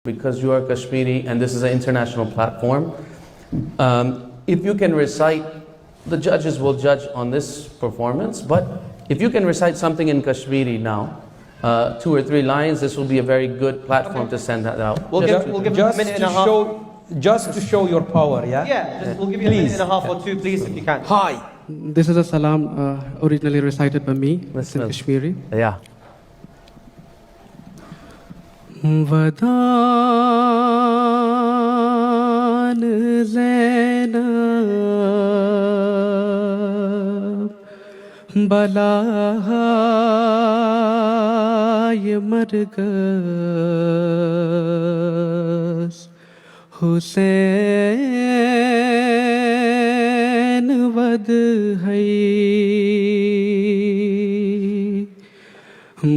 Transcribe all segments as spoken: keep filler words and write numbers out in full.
because you are Kashmiri and this is an international platform. Um, if you can recite, the judges will judge on this performance, but if you can recite something in Kashmiri now, uh, two or three lines, this will be a very good platform to send that out. We'll give, we'll give him a Just minute and to a half. Show, just to show your power, yeah? Yeah, just, we'll give you a minute and a half or two, please, if you can. Hi. This is a salam uh, originally recited by me. It's in Listen. Kashmiri. Yeah. ودان زینب بلای مرگس، Hussain with ہئی.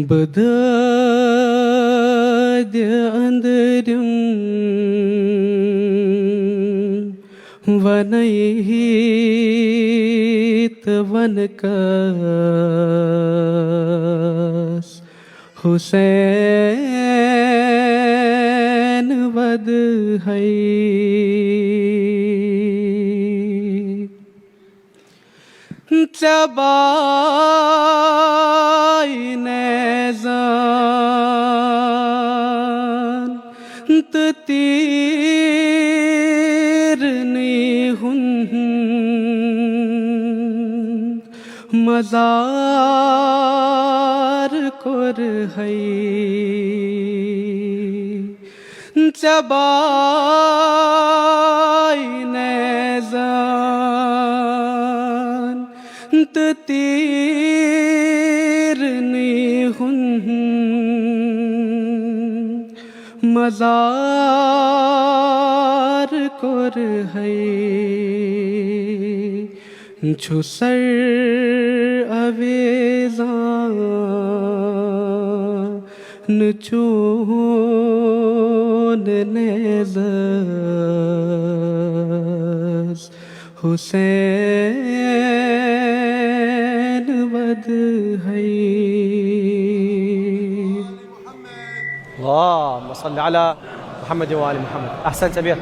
بدد اندرم ونیت ونکس، Hussain with ہئی. ژےٚ باے نیزان تہٕ تیٖرنٕے ہُنٛد مزار کوٚر ہے. ژےٚ باے نیزان تہٕ تیٖرنٕے ہُنٛد مزار کوٚر ہے. چھُ سر اویزان چون نیزس، حسین ود ہئی. اللهم صل على محمد وآل محمد. أحسنت أمير.